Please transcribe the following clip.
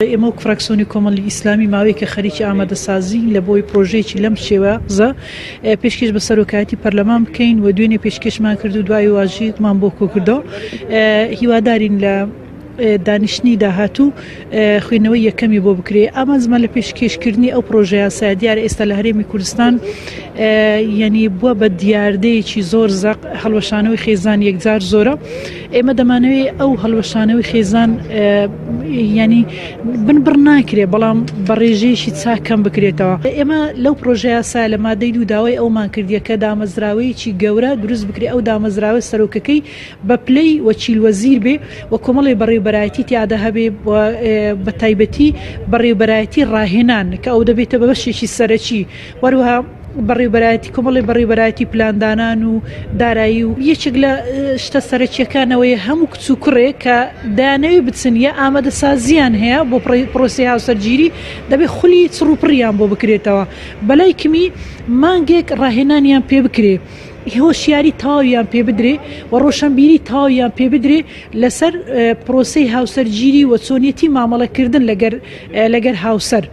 ئێمە وەک فراکسیۆنی کۆمەڵی ئیسلامی ماوەیەکە خەریکی ئامادەسازین لە بۆی پرۆژەیەکی لەم شێوازە پێشکێش بە سەرۆکایەتی پەرلەمان بکەین و دوێنێ پێشکێشمان کرد و دوای واژیمان بۆ کۆکردەوە هیوادارین لە دانیشتنی داهاتوو خوێندنەوەی یەکەمی بۆ بکرێ. ئامانجمان لە پێشکێشکردنی ئەو پرۆژە یاسایە دیارە ئێستا لە هەرێمی کوردستان یعنی بووە بە دیاردەیەکی زۆر زەق هەڵوەشانەوەی خێزان یەکجار زۆرە ئێمە دەمانەوێت ئەو هەڵوەشانەوەی خێزان ینی بنبڕ ناکرێ بەڵام بە ڕێژەیەکی چاک کەم بکرێتەوە ئێمە لەو پرۆژە یاسایە لە مادەی دوو داوای ئەومان کردیە کە دامەزراوەیەکی گەورە دروست بکرێ ئەو دامەزراوە سەرۆکەکەی بە پلەی وەکیل وەزیر بێ و کۆمەڵێ بەڕێوبەرایەتی تیادا هەبێ و بە تایبەتی بەڕێوبەرایەتی ڕاهێنان کە ئەو دەبێتە بە بەشێکی سەرەکی وەروەها بەڕێوبەرایەتی کۆمەڵی بەڕێوبەرایەتی پلاندانان و دارایی و یەکێک لە شتە سەرەکیەکانەوەی هەموو کچ و کوڕێک کە دەیانەوێت بچن یا ئامادەسازیان هەیە بۆ پرۆسەی هاوسەرگیری دەبێت خولی چڕ و پڕیان بۆ بکرێتەوە بەلای کمی مانگێک ڕاهێنانیان پێ بکرێ. هۆشیاری تەواویان پێ بدرێ و ڕۆشەنبیری تەواویان پێ بدرێ لەسەر پرۆسەی هاوسەرگیری و چۆنیەتی مامەڵەکردن لەگەر لەگەر هاوسەر.